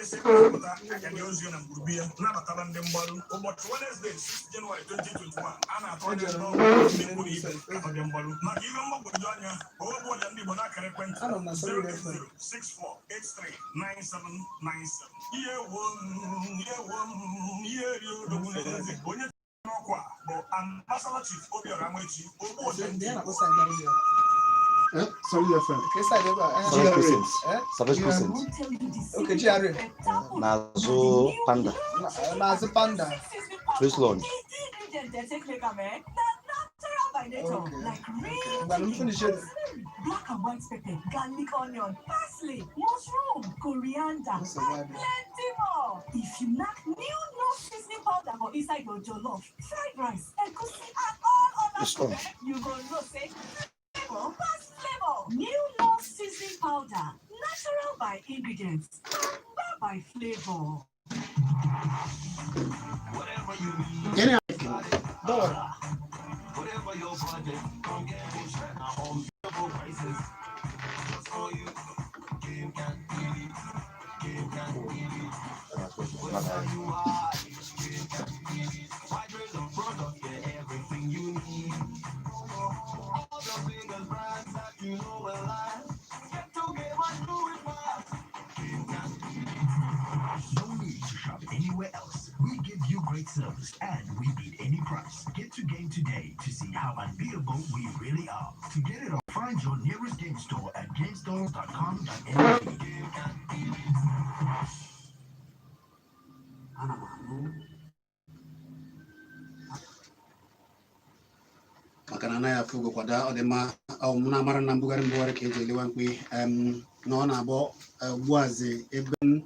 Esi pụta aka ozi na mgburugburu ya nabatara ndị mgbaru ụbọchị Wednesday 6 Jenụwarị 2021 a na-atụ anya Ejere ndị m ọrụ ndị Enugu mkpụrụ ibe side. ka ọ dị mgbaru maka ihe mgbagwoju anya ogbu ọja ndị Igbo n'akara ekwentị Anọ m na Solid FM. 08064839797. Ihe wo ihe wo ihe ri odogwu n'eze onye n'ọkwa bụ Ambassador Chief Obiora Nwechi ogbu ọja Ndị ndị a Igbo. Na-akpọ side ebe a. Eh? Solid FM. Ka side ebe a. Eh? Savage GRA. Crescent. Eh? Savage Crescent. Okay, GRA. N'azụ Panda. N'azụ Panda. Trace Lounge. Okay. Ngwanụ m finish it. Black and white pepper, garlic, onion, parsley, mushroom, coriander, Nsogbu and adịghị. Plenty more. If you knack new No seasoning powder for inside your jollof, fried rice, egusi, and all other It's on. food, you go know say flavor pass flavor. New No seasoning powder, natural by ingredients, and by flavor. Whatever you need, Gịnị? Don't worry. Whatever your budget, come get push now on unbeatable prices. Just for you. Game Can TV, Game Can TV. Wherever you are, Game Can TV. Wide range of products, yeah, everything you need. All the biggest brands that you know and like. Get to game and do it fast. Game Can TV. No need to shop anywhere else. We give you great service and we beat any price. Get to game today to see how unbeatable we really are. To get it all, find your nearest game store at gamestore.com.ng. Ana m anụ Maka na anaghị afụ ugo kwada ọ dị mma ọ mụ na-amara na mbugharị mbugharị ka eji elewa mkpi na ọ na-abụ ugbuazi ebe m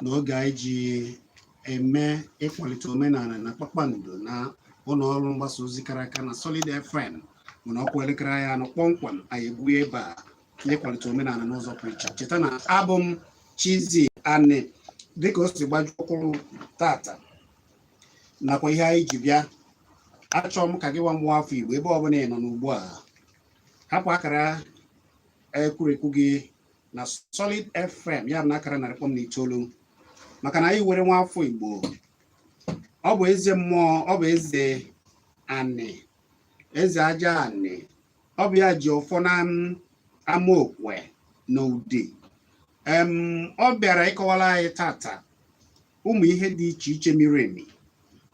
na oge anyị ji eme ịkwalite omenala na kpakpando na ụlọ ọrụ mgbasa ozi kara aka na Solid FM mana ọkụ elekere anyị 4 kpọmkwem anyị egbu ebe a n'ịkwalite omenala n'ụzọ pụrụ iche. Cheta na abụ m Chizzy Ani dịka o si gbaju ọkwụrụ tata nakwa ihe anyị ji bịa. Achọrọ m ka gị nwa mmụọ afọ Igbo ebe ọbụla ị nọ n'ugbu a hapụ akara ekwurekwu gị na Solid FM, ya bụ na akara 100.9, maka na anyị were nwa afọ Igbo. Ọ bụ eze mmụọ, ọ bụ eze anị, eze aja anị, ọ bụ ya ji ọfọ na amaokwe na ude. Ọ bịara ịkọwara anyị tata ụmụ ihe dị iche iche miri emi.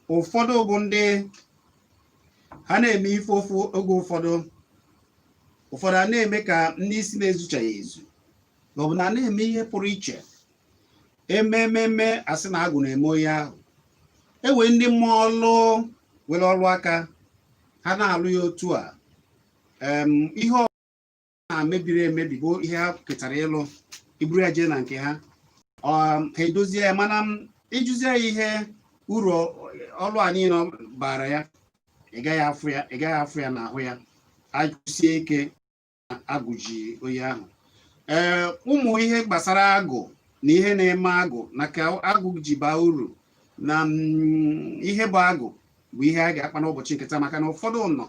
Ụfọdụ bụ ndị ha na-eme ife ofu oge, ụfọdụ ụfọdụ a na-eme ka ndị isi na-ezuchaghị ezu, maọbụ na a na-eme ihe pụrụ iche eme ememe asị na agwụ na-eme onye ahụ. Ewe ndị mmụọ ọlụ were ọlụ aka ha na-alụ ya otu a. Ihe ọ na-mebiri emebi bụ ihe ha ketara ịlụ iburu ya jee na nke ha, ha edozie ya. Mana ịjụzie ya ihe uru ọlụ a niile bara ya, ị gaghị afụ ya, ị gaghị afụ ya n'ahụ ya. Agụsie ike agụji onye ahụ. Ee, ụmụ ihe gbasara agụ na ihe na-eme agụ na ka agụ ji baa uru na ihe bụ agụ bụ ihe a ga-akpa n'ụbọchị nketa, maka na ụfọdụ nọ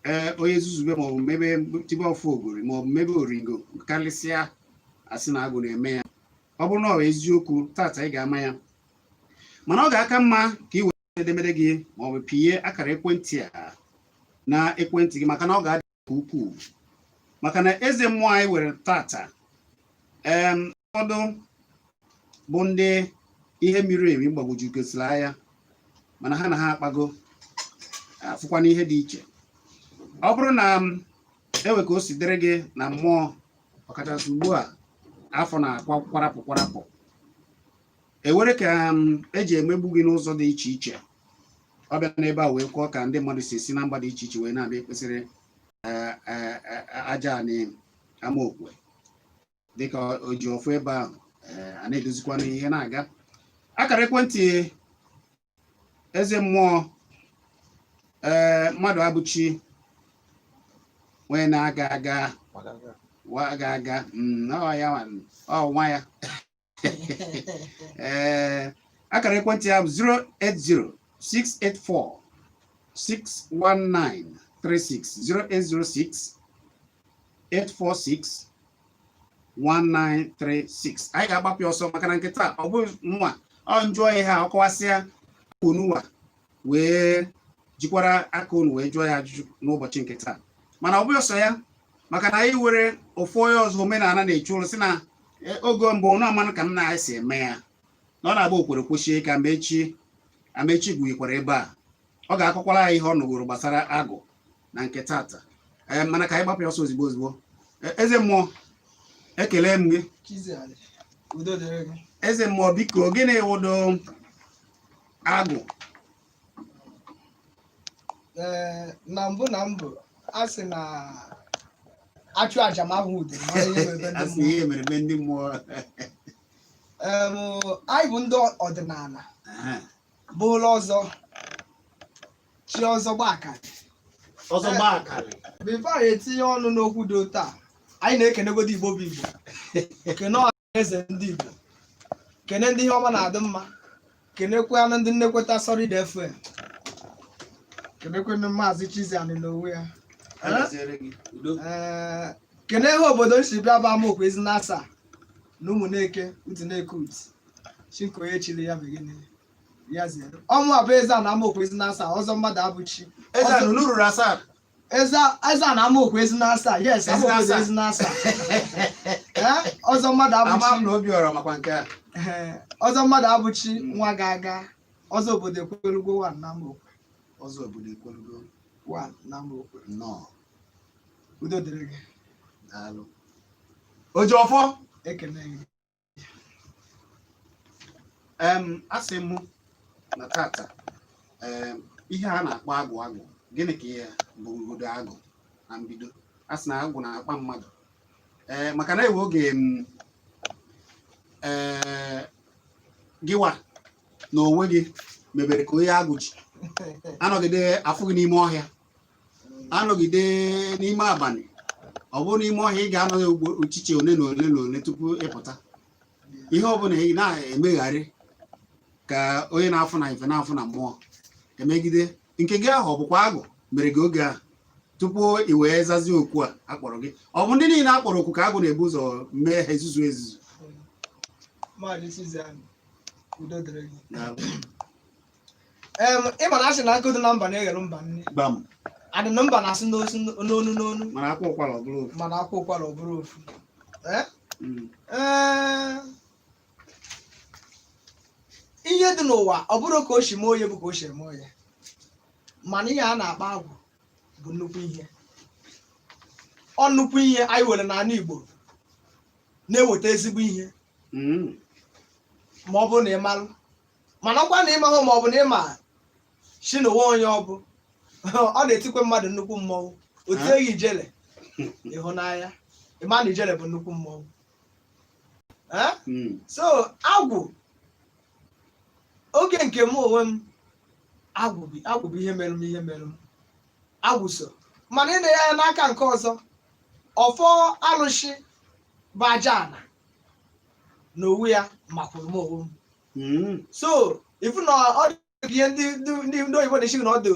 ee onye zuzube maọbụ mebe tibe ọfụ ogori maọbụ mebe oringo karịsịa asị na agụ na-eme ya. Ọ bụrụ na ọ bụ eziokwu, tata ị ga-ama ya. Mana ọ ga-aka mma ka ị were edemede gị maọbụ pịye akara ekwentị a na ekwentị gị, maka na ọ ga-adị nke ukwuu, maka na eze mmụọ anyị were tata ụfọdụ bụ ndị ihe miri emi gbagwoju gosiri anya, mana ha na ha akpago afụkwana ihe dị iche. Ọ bụrụ na ewe ka o si dịrị gị na mmụọ, ọkachasị ugbu a afọ na-akwa kwarapụ kwarapụ, ewere ka eji emegbu gị n'ụzọ dị iche iche, ọ bịa n'ebe a wee kwuo ka ndị mmadụ si esi na mba dị iche iche wee na-abịa ekpesịrị aja anị amaokwe dịka o ji ọfụ ebe ahụ a na-edozikwana ihe na-aga. Akara ekwentị eze mmụọ ee mmadụ abụchi onye na-aga aga aga aga ọ ya ọ nwa ya. Ee, akara ekwentị ya bụ 080 684 61936, 0806 846. 1936. Anyị ga-agbapụ ya ọsọ maka na nke taa, ọ bụghị nwa ọ njụọ ihe a, ọ kọwasịa unuwa wee jikwara aka unu wee jụọ ya ajụjụ n'ụbọchị nke taa. Mana ọ bụghị ọsọ ya, maka na anyị were ofu onye ọzọ omenala na-echu ụlọ si na oge mbụ ụnụ amanụ ka m na-esi eme ya, na ọ na-agba okwere kwụchie ka Amechi Amechi gwuyikwara ebe a, ọ ga-akọkwara anyị ihe ọ nụgoro gbasara agụ na nke tata. Ee, mana ka anyị gbapụ ya ọsọ ozigbo ozigbo. Eze mmụọ, ekele m gị. Chiziali, udo dịrị gị. Eze mmụọ, biko, gịnị wụdo agụ? Ee, na mbụ a sị na achụ aja ma ahụ ude mara ihe bụ ebe ndị A sị mmụọ. ihe mere ebe ndị mmụọ. Anyị bụ ndị ọdịnala bụ ụlọ ọzọ chi ọzọ gbakarị. Ọzọ gbaa akarị. Before anyị etinye ọnụ n'okwu dị otu a, anyị na-ekenegodo Igbo bụ Igbo, kene ọha na eze ndị Igbo, kene ndị ihe ọma na-adị mma, kenekwanụ ndị nnekweta Solid FM, kenekwanụ Maazị Chiziani n'onwe ya. Agaziere gị, udo. Ee, kene ihe obodo m si bịa bụ Amaokwe Ezinasa na Ụmụneke Utuneke Ut Chinke onye chiri ya bụ gịnị ya zere ọnwụ abụ eze a na Amaokwe Ezinasa ọzọ mmadụ abụchi. Eze a nụnụ ruru 7. Eze eze a na Amaokwe Ezinasa, yes, Amaokwe Ezinasa. Ezinasa. Ee, ọzọ mmadụ Ama m abụchi. na Obiọra makwa nke a. Ee, ọzọ mmadụ abụchi nwa ga-aga ọzọ obodo ekwelugo wa na Amaokwe. Ọzọ obodo ekwelugo. Wa na Amaokwe. Nnọọ. Udo dịrị gị. Daalụ, Ojiọfọ. Ekene gị. Asị m na tata, ihe a na-akpọ agụ, agụ, gịnị ka ihe bụgodo agụ na mbido? A sị na agụ na-akpa mmadụ, ee, maka na ewe oge m ee gịwa na onwe gị mebere ka onye agụ ji anọgide afụ gị n'ime ọhịa, anọgide n'ime abalị. Ọ bụrụ n'ime ọhịa, ị ga-anọ ugbo uchiche ole na ole na ole tupu ịpụta. Ihe ọbụla ị na-emegharị ka onye na-afụ na ife na-afụ na mmụọ emegide nke gị ahụ, ọ bụkwa agụ mere gị oge a tupu ị wee zazie okwu a akpọrọ gị? Ọ bụ ndị niile akpọrọ okwu ka agụ na-ebu ụzọ mee ha ezuzu ezuzu? Maazị Chiziani, udo dịrị gị. Daalụ. Ị ma na asị na nkụ dị na mba na-eghere mba nri. Gbam. Adị na mba na-asị n'osu n'onu n'onu. Mana akwa ụkwara ọ bụrụ ofu. Mana akwa ụkwara ọ bụrụ ofu. Ee? Ee, ihe dị n'ụwa, ọ bụrụ ka o si mee onye bụ ka o si eme onye, mana ihe a na-akpa agwụ bụ nnukwu ihe. Ọ nnukwu ihe anyị were n'ala Igbo na-eweta ezigbo ihe ma ọ bụrụ na ị malụ, mana ọkwa na ịmahụ ma ọ bụ na ịma si n'ụwa onye ọ bụ, ọ na-etikwe mmadụ nnukwu mmọnwụ o tie gị ijele ịhụnanya, ịma na ijele bụ nnukwu mmọnwụ. Eh? So agwụ, oge nke m onwe m, agwụ bụ ihe mere m, ihe mere m agwụ so. Mana ị na-ya n'aka nke ọzọ, ọfọ alụsị bụ aja ana na owu ya makwuru m onwe m. So ifu na ọ dị ka ihe ndị oyibo na-esi na ọdụ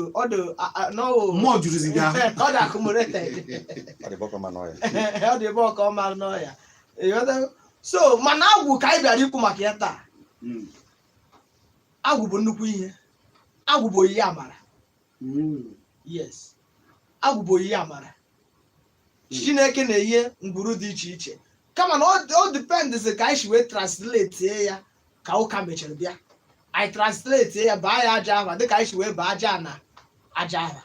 n'ọwụ. Mmụọ juruzi gị ahụ. Ọ dị accumulated. Ọ dị bọkọ ma n'ọya. Ọ dị ebe ọka ọma n'ọya. Ịghọtago? So mana agwụ ka anyị bịara ikwu maka ya taa. Agwụ bụ nnukwu ihe. Agwụ bụ oyiyi amara. Yes, agwụ bụ oyiyi amara. Chineke na-enye ngwuru dị iche iche, kama na ọ depends ka anyị si wee translate ya. Ka ụka mechara bịa, anyị translate ya baa ya aja aha, dịka anyị si wee baa aja na aja aha,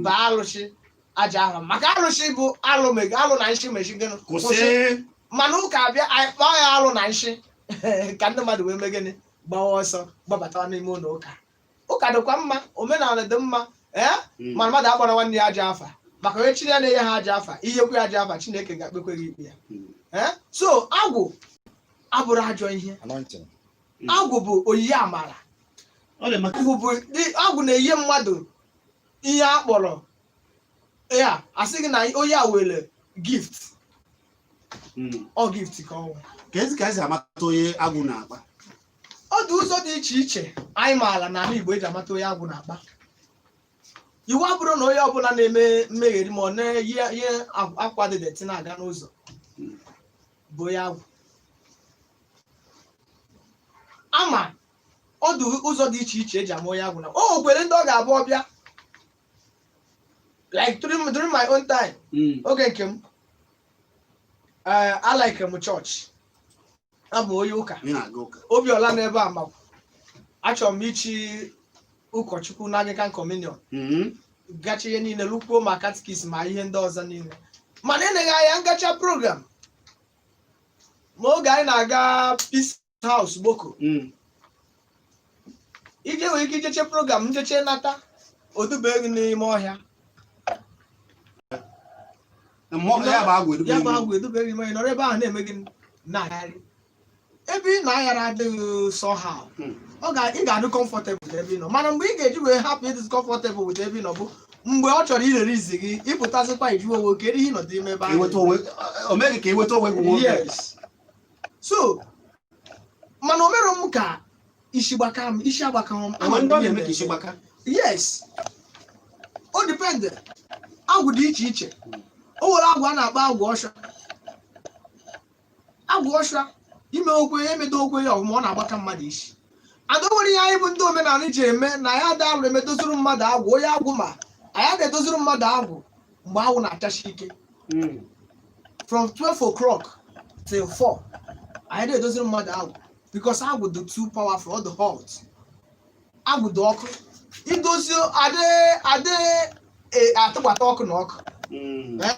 baa alụsị aja aha, maka alụsị bụ alụ alụ na nshi mechi gịnị? Kwụsị. Mana ụka abịa, anyị kpọọ ya alụ na nshi ka ndị mmadụ wee mee gịnị? Gbawa ọsọ gbabatawa n'ime ụlọ ụka. Ụka dịkwa mma, omenala dị mma, ee. Mana mmadụ akpọrọ nwanne ya aja afa, maka onye Chineke na-enye ha aja afa, ihekwe aja afa, Chineke ga-akpekwe gị ikpe ya. Ee, so agwụ abụrụ ajọ ihe. Anointing. Agwụ bụ oyiyi amara. Ọ dị maka Agwụ bụ agwụ na-enye mmadụ ihe a kpọrọ ya, asị gị na onye a were gift. Ọ gift ka ọ wụ. Ka ezi ka esi amata onye agwụ na-akpa? Ọ dị ụzọ dị iche iche anyị maara n'ala Igbo eji amata onye agwụ na-akpa. Iwu abụrụ na onye ọbụla na-eme mmegheri ma ọ na-eyi ihe akwa dị dirty na-aga n'ụzọ. Bụ onye agwụ. Ama ọdụ ụzọ dị iche iche eji ama onye agwụ na o nwekwere ndị ọ ga-abụ ọbịa, like during my own time, oge nke m, I like m chọọchị, abụ onye ụka. Ị na-aga ụka. Obiọla n'ebe a makwa achọrọ m ichi ụkọchukwu na Anglican Communion, gacha ihe niile, lukwuo ma catechist ma ihe ndị ọzọ niile. Mana eleghị anya ngacha program ma oge anyị na-aga Peace House Gboko, ije nwere ike ijeche program, njeche nata odubeghị n'ime ọhịa. Mmụọ ya bụ agwụ edube Ya bụ ime. Agwụ edubeghị n'ime ọhịa, nọrọ ebe ahụ na-eme gị na-agagharị ebe ị na-aghara adịghị somehow. Ọ ga ị ga-adị comfortable with ebe ị nọ, mana mgbe ị ga-eji wee hapụ ịdị comfortable with ebe ị nọ bụ mgbe ọ chọrọ irere izi gị, ịpụtazikwa ijuwe onwe, kedu ihe ị nọdụ ime ebe ahụ? Inweta onwe, o meghị ka ịnweta onwe gị nwoke. Yes, so mana o mere m ka isi gbaka m, isi agbaka m. Enwe ndị ọ na-eme ka isi gbaka. Yes, o depend. Agwụ dị iche iche. O nwere agwụ a na-akpọ agwụ ọsha. Agwụ ọsha, ime okwe emedo okwe ya ọfụma, ọ na-agbaka mmadụ isi. Ada, o nwere ihe anyị bụ ndị omenala ji eme na ya ada alụ emedoziri mmadụ agwụ. Onye agwụ ma anyị ada edoziri mmadụ agwụ mgbe agwụ na-achasi ike, from 12 o'clock till 4, anyị na-edoziri mmadụ agwụ, because agwụ dị too powerful, ọ dị hot. Agwụ dị ọkụ, idozi adị adị atụgbata ọkụ na ọkụ. Eh,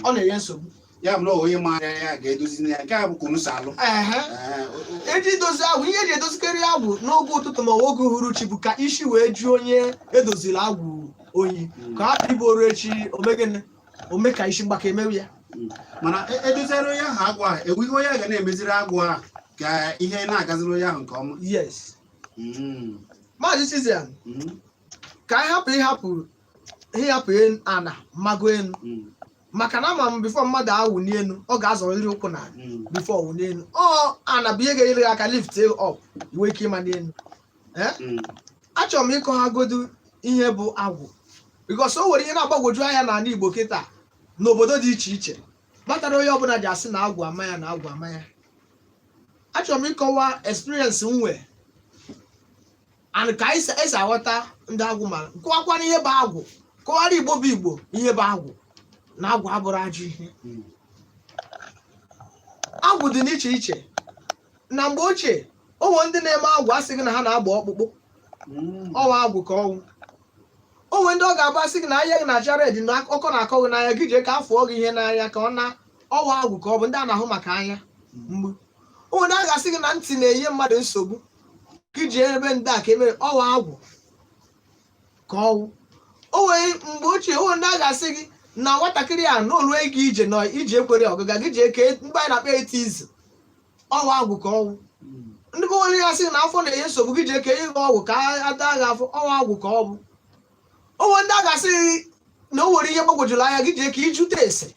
ọ na-enye nsogbu. Ya bụ na onye maara ya ga-edozi ya. Nke a bụ ka unu si alụ. Ehe. Ee, Eji dozi agwụ, ihe eji edozikarị agwụ n'oge ụtụtụ ma ọ bụ oge uhuruchi bụ ka isi wee ju onye edoziri agwụ oyi, ka hapụ ịbụ oru echi omegịnị ome ka isi mgbaka emewu ya. Mana edoziere onye ahụ agwụ ahụ, ewu ihe onye a ga na-emeziri agwụ ahụ ka ihe na-agaziri onye ahụ nke ọma. Yes. Maazị Chizian, ka anyị hapụ ịhapụ ana mmago elu, maka na ama m before mmadụ awụ n'elu, ọ ga-azọrịrị ụkwụ na before wụ n'elu. Ọ ana bụ ihe ga-enyere gị aka lift up, iwe ike ịma n'elu. Eh? Achọrọ m ịkọghagodu ihe bụ agwụ, because o nwere ihe na-agbagwoju anya n'ala Igbo kịta, n'obodo dị iche iche, kpatara onye ọbụla ji asị na agwụ ama ya, na agwụ ama ya. Achọrọ m ịkọwa experience m nwee and ka anyị esi aghọta ndị agwụ, ma kọwakwana ihe bụ agwụ, kọwara Igbo bụ Igbo ihe bụ agwụ, na agwụ abụrụ ajọ ihe. Agwụ dị n'iche iche. Na mgbe ochie, o nwere ndị na-eme agwụ asị gị na ha na-agba ọkpụkpụ. Ọwa agwụ ka ọnwụ. O nwere ndị ọ ga-abụ asị gị na anya gị na-acha red, na ọkọ na-akọ gị n'anya, gị jee ka afụọ gị ihe n'anya ka ọ na ọwa agwụ ka ọ bụ. Ndị a na-ahụ maka anya mgbu. O nwere ndị a ga-asị gị na ntị na-enye mmadụ nsogbu, gị jee ebe ndị a ka emere ọwa agwụ ka ọnwụ. O nwere mgbe ochie, o nwere ndị a ga-asị gị na nwatakịrị a na olu ego ije na ije ekwere ọgụga, gị jee kee mgbe anyị na-akpọ eti izu, ọwa agwụ ka ọnwụ. Ndị bụ nwere ya sị na afọ na-enye nsogbu, gị jee kee ihe ọgwụ ka ata gị afọ, ọwa agwụ ka ọ bụ. O nwere ndị a ga-asị gị na o nwere ihe gbagwojuru anya, gị jee ka ijute ese,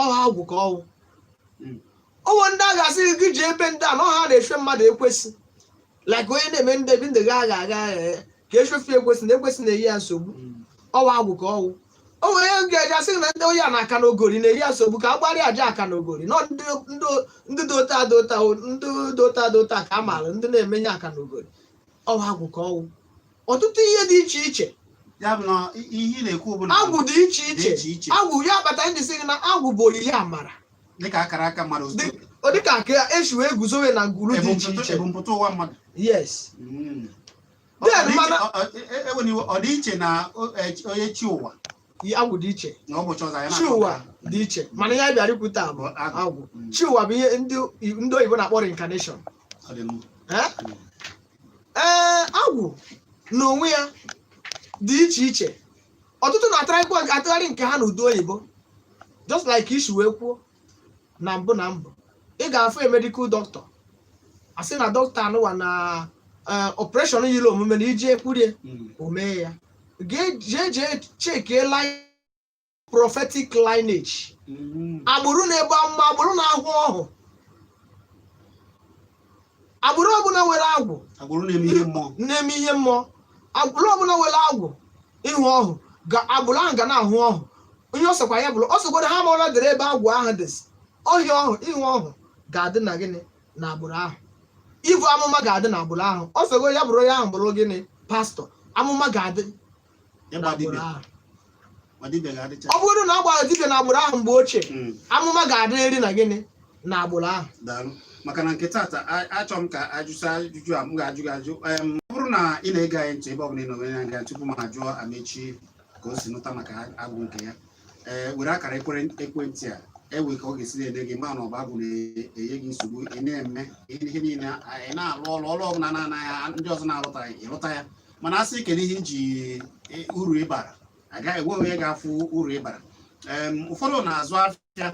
ọwa agwụ ka ọnwụ. O nwere ndị a ga-asị gị gị jee ebe ndị a na ọha na-efe mmadụ ekwesị, like onye na-eme ndị ebe ndị ga agha agha ka echefu ekwesị na ekwesị na-enye ya nsogbu, ọwa agwụ ka ọnwụ. O nwere onye ga-eji asị gị na ndị onye a na-aka n'ogori na-enye ya nsogbu, ka a gbarịa aja aka n'ogori nọ ndị dị ota dị ota, ndị dị ota dị ota ka a maara ndị na-emenye aka n'ogori, ọwa agwụ ka ọnwụ. Ọtụtụ ihe dị iche iche. Ya bụ na ihe ị na-ekwu bụ na agwụ dị iche iche. Dị iche iche. Agwụ ya akpata ndị sị gị na agwụ bụ onyinye amara. Dịka akara aka mmadụ. Ọ dịka ka esi wee guzowe na ngwuru dị iche iche. Ebumpụta ụwa mmadụ. Yes. Then Ọ dị iche- ewena iwe, ọ dị iche na onye chi ụwa Agwụ dị iche. Na ụbọchị ọzọ anyị Chi na-akọ ụwa nke ahụ. dị iche, mana ihe anyị bịara ikwu taa bụ Bụ agwụ. agwụ. Chi ụwa bụ ihe ndị oyibo na-akpọ reincarnation. Ọ dị mma. Eh? Ee, agwụ n'onwe ya dị iche iche. Ọtụtụ na-atụgharịkwa atụgharị nke ha n'ụdị oyibo, just like isi wee kwuo na mbụ na mbụ, ị ga-afụ a medical doctor, asị na dọkịta anụwa na operation yiri omume na iji ekwurie o mee ya. Jee jee chekie line prophetic lineage, agbụrụ na-ebu amụma, agbụrụ na-ahụ ọhụ, agbụrụ ọbụla nwere agwụ. Agbụrụ na-eme ihe mmụọ. Na-eme ihe mmụọ, agbụrụ ọbụla nwere agwụ ịhụ ọhụ ga agbụrụ ahụ ga na-ahụ ọhụ. Onye ọ sọkwa ya bụrụ, ọ sọkwara ha mara dịrị ebe agwụ ahụ dị, ọhịa ọhụ ịhụ ọhụ Ga-adị na gịnị? Na agbụrụ ahụ. Ivu amụma ga-adị na agbụrụ ahụ. Ọ sọgo ya bụrụ onye ahụ bụrụ gịnị? Pastọ. Amụma ga-adị Ịgba na agbụrụ dibịa. ahụ. Ma dibịa ga-adịcha. Ọ bụrụ na a gbara dibịa na agbụrụ ahụ mgbe ochie, amụma ga-adịrịrị na gịnị? Na agbụrụ ahụ. Daalụ. Maka na nke tata, achọ m ka ajụsa ajụjụ a m ga-ajụ gị ajụ. Ọ bụrụ na ị na-ege anyị ntị, ebe ọ bụla ị nọ were na tupu m ajụọ Amechi ka o si nụta maka agwụ nke ya, ee, were akara ekwentị a ewe ka ọ ga-esi na-ede gị ma na ọ bụ agwụ na-enye gị nsogbu. Ị na-eme ihe niile, ị na-alụ ọrụ, ọrụ ọbụla na-anaghị ndị ọzọ na-alụtaghị, ịlụta ya. Mana asị kedu ihe iji uru ị bara, agaghị enwe onye ga-afụ uru ị bara. Ụfọdụ na-azụ afịa,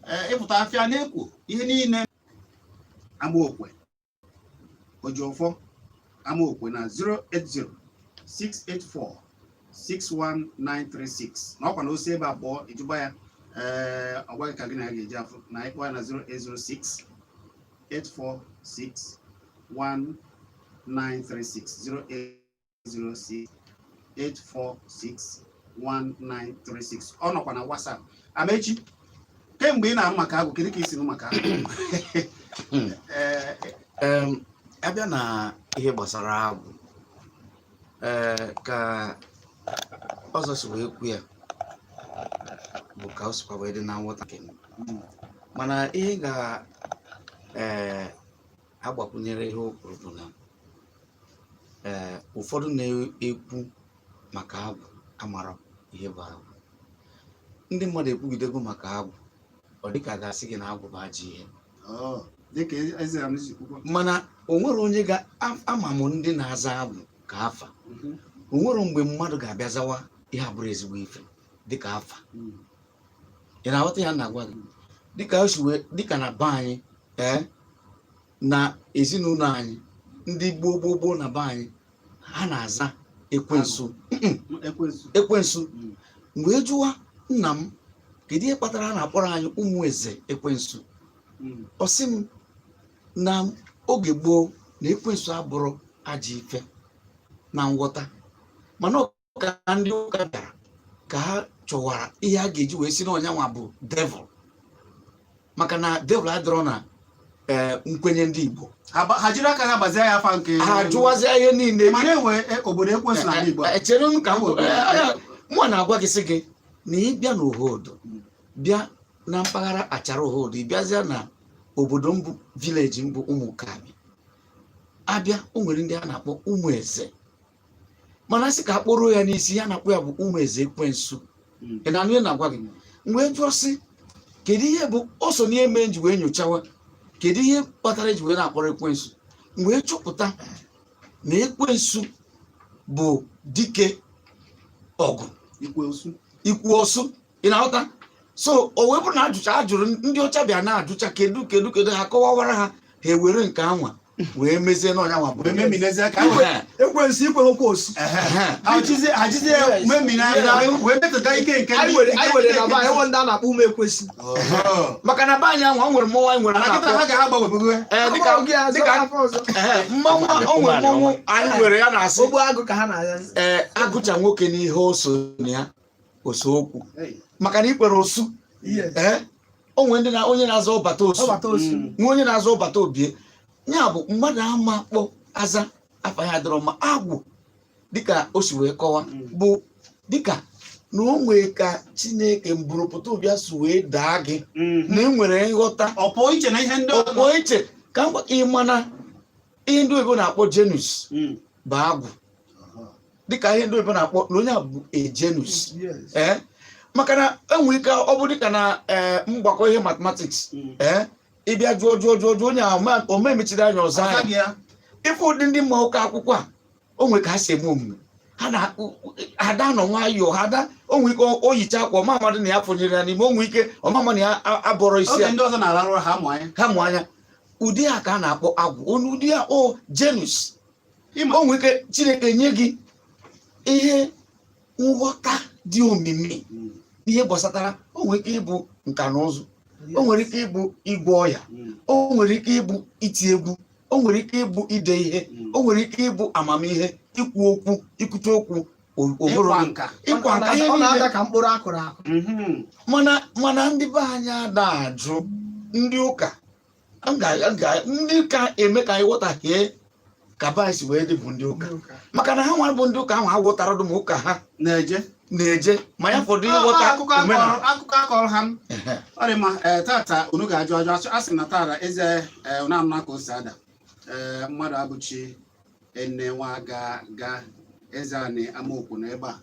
ee, ịpụta afịa na-ekwo ihe niile. Amaokwe Ojiọfọ Amaokwe na 080 684 61936 na ọkwa na osi ebe a kpọọ ịjụba ya, ee, ọ gwaghị ka gị na ya ga-eji afụ na ịkpọ ya na 0806 846 1936, 0806 846 1936. Ọ nọkwa na WhatsApp. Amechi, kemgbe ị na-anụ maka agwụ, kedu ka ị si nụ maka agwụ? Ee. Abịa na ihe gbasara agwụ, ee, ka ọzọ si wee kwu ya bụ ka o sikwa wee dị na nghọta nke m. Mana ihe ga ee agbakwunyere ihe o kwuru bụ na ee, ụfọdụ na-ekwu maka agwụ amara ihe bụ agwụ. Ndị mmadụ ekwugidego maka agwụ, ọ dịka a ga-asị gị na agwụ bụ ajọ ihe. Oh, dịka eze Ramzi kwukwa. Mana o nwere onye ga-ama m ndị na-aza agwụ ka afa. O nwere mgbe mmadụ ga-abịa zawa ihe abụrụ ezigbo ife dịka afa. Ị na-aghọta ya na-agwa gị dịka o si wee dịka na be anyị, ee, na ezinụlọ anyị, ndị gboo gboo gboo na be anyị, ha na-aza ekwensu. Ekwensu. Ekwensu. Wee jụwa nna m, kedu ihe kpatara a na-akpọrọ anyị ụmụ eze ekwensu? Ọ sị m na oge gboo na ekwensu abụrụ ajọ ife na nghọta, mana ọ ka ndị ụka bịara ka ha chọwara ihe a ga-eji wee si na ọnyanwa bụ devil, maka na devil adịrọ na ee nkwenye ndị Igbo. Ha jiri aka ha gbazie ya afa nke. Ha jụwazie ihe niile. Mana enwe obodo ekwensu n'ala Igbo a. Chere m ka m mụ na-agwa gị, sị gị na ị bịa n'Ohodo, bịa na mpaghara Achara Ohodo, ị bịazịa na obodo mbụ, village mbụ, Ụmụkabi, abịa, o nwere ndị a na-akpọ ụmụ eze. Mana sị ka a kpọrọ ya n'isi ya na-akpọ ya bụ ụmụ eze ekwensu. Ị na-anụ ihe na-agwa gị? Mgbe jụọ sị kedu ihe bụ o so n'ihe mee nji wee nyochawa kedu ihe kpatara eji wee na-akpọrọ ekwensu, wee chọpụta na ekwensu bụ dike ọgụ. Ikwu osu. Ikwu ọsụ. Ị na-aghọta? So o wee bụrụ na ajụcha a jụrụ ndị ọcha bịa na-ajụcha kedu kedu kedu, ha kọwawara ha, ha ewere nke anwa wee mezie n'ọnya nwa bụ Wee meminezie ka Ehe. Ekwensu ikwe okwu osu. Ehe. Ha jizie memina wee metụta ike nke anyị ndị were anyị were na ike be anyị enwe ndị a na-akpọ ụmụ ekwesị. Oho. Maka na be anyị anwa, o nwere mmọnwụ anyị nwere a Mana kịta na-akpọ ha ga-agbanwebego. Ee, dịka Agbaghị ya azọ dịka afọ ọzọ. Ehe, mmanwụ, o nwere mmọnwụ anyị nwere ya na-asị Ogbu agụ ka ha na-azazi. Ee, agụcha nwoke n'ihe o so na ya oso okwu, maka na ikwere osu. Ee, o nwere ndị na onye na-aza ọbata osu. Ọbata osu. Nwe onye na-aza ọbata obie. Ya bụ mmadụ ama kpọ aza afa ya dọrọ mma. Agwụ, dịka o si wee kọwa, bụ dịka na o nwee ka Chineke mburupụta ụbịa si wee daa gị na e nwere nghọta. Ọ pụọ iche na ihe ndị ọ pụọ iche ka m gwa ị. Mana ihe ndị oyibo na-akpọ genius bụ agwụ, dịka ihe ndị oyibo na-akpọ na onye a bụ a genius. Ee, maka na enwe ike ọ bụ dịka na ee mgbakọ ihe mathematics, ee, ịbịa jụọ jụọ jụọ jụọ onye ahụ, ome emechiri anya ọzọ anya. Azaghị ya. Ife ụdị ndị mma ụka akwụkwọ a, o nwere ka ha si eme omume ha na ada nọ nwayọọ ha ada. O nwere ike o yicha akwa, ọma amadị na ya fụnyere ya n'ime. O nwere ike ọma ama na ya abọrọ isi Oge ya. ndị ọzọ na-ararụ ụra, ha mụ anya. Ha mụ anya. Ụdị a ka a na-akpọ agwụ. Onye ụdị a, o genius. Ịma. O nwere ike Chineke nye gị ihe nghọta dị omimi ihe gbasatara. O nwere ike ịbụ nka na ụzụ, o nwere ike ịbụ ịgwọ ọya, o nwere ike ịbụ iti egwu, o nwere ike ịbụ ide ihe, o nwere ike ịbụ amamihe, ikwu okwu, ikwute okwu oburu. Ịkwa nka. Ịkwa nka, ihe Ọ niile. na-ada ka mkpụrụ akụrụ akụ. Mana ndị be anyị ada ajụ ndị ụka. Ndị ka eme ka anyị ghọtahie ka be anyị si wee dị bụ ndị ụka, maka na ha nwa bụ ndị ụka ahụ aghọtara dum ụka ha na-eje na-eje, ma ya fọdụ ịghọta akụkọ omenala. Akụkọ akọrọ ha m. Ọ dị mma. Ee, tata unu ga-ajụ ajụ asị na tata eze, ee, unu anụ ka o si ada. Ee, mmadụ abụchi ene nwa ga ga eze anị amaokwu na ebe a.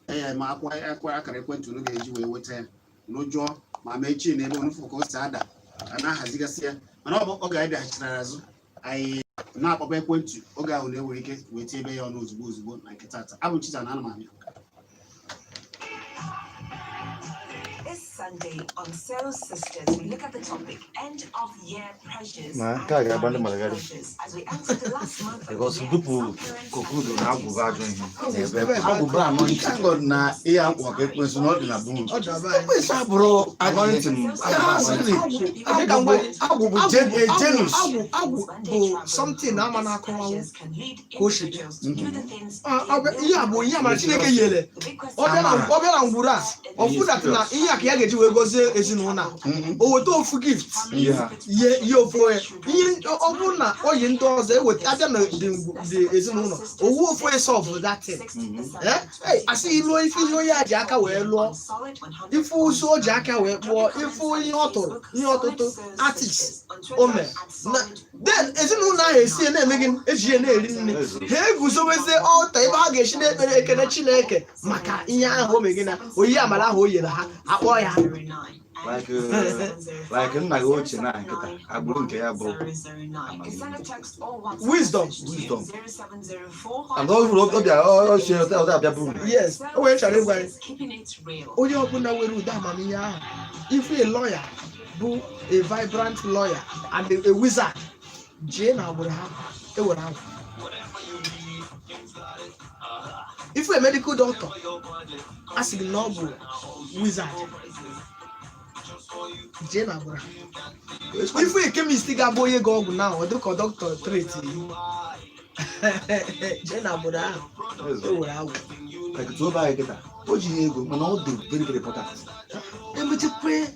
Ee, ma akwa akwa akara ekwentị unu ga-eji wee weta ya, unu jụọ ma mechie na ebe unu fụ ka o si ada, a na-ahazigasị ya. Mana ọ bụ oge anyị bịaghachitara azụ, anyị na-akpọba ekwentị oge ahụ na-enwere ike wee tie ebe ya ọnụ ozugbo ozugbo na nke tata. Abụ Chiza na anụmanụ. This Sunday on Soul Sisters, we look at the topic end of year pressures Na, and nke a ga-agba ndị marriage mmadụ gharị. pressures. As we enter the last month of the Because year, tupu some parents conclude and na agwụ bụ ajọ ihe Ebe agwụ bụ anọ. Thank God na ihe akpọ ka ekwensu na ọ dị na bunu. Ọ dị na be anyị. Ekwensu abụrụ ajọ ihe. Anointing. Ya asịrị, agwụ bụ agwụ bụ genus. Agwụ bụ something ama na-akọwanwu ka o si dị. Ihe a bụ ihe amara Chineke nyere. Ọ bịa na ngwuru a, ọ fụ that na ihe a ka ya ga-eji wee gọzie ezinụlọ a. O weta ofu gift ye ihe ofu onye, ihe ọ bụrụ na oyi ndị ọzọ eweta abịa na dị ezinụlọ owu ofu onye solve that thing. Eh? Hey, asị ịlụọ ife ihe onye a ji aka wee lụọ, ife ụzọ o ji aka wee kpụọ, ife ihe ọ tụrụ, ihe ọtụtụ artist o mere then ezinụlọ ahụ esi na-eme gị eji ya na-eri nri, ha eguzobezie altar ebe ha ga-esi na-ekpere ekene Chineke maka ihe ahụ o mere gị na oyiyi amara ahụ o nyere ha, akpọ ya. Like nna gị ochie na nkịta agbụrụ nke ya bụ amamihe. Wisdom. Wisdom. And ọ bụrụ ọ bịa ọ si ọ abịa bụrụ. Yes, o nwere chọrọ ịgwa anyị, onye ọbụla nwere ụdị amamihe ahụ, ife a lawyer bụ a vibrant lawyer and a wizard, jee na agbụrụ ha ewere agwụ. Ife a medical doctor, a sị gị na ọ bụ wizard, jee na agbụrụ ha. Ife a chemist ga-abụ onye gị ọgwụ na ọ dịka dọkịta treat, jee na agbụrụ ahụ ewere agwụ. Like tụọ be anyị kịta, o ji ihe ego, mana ọ dị very very important. Emechekwe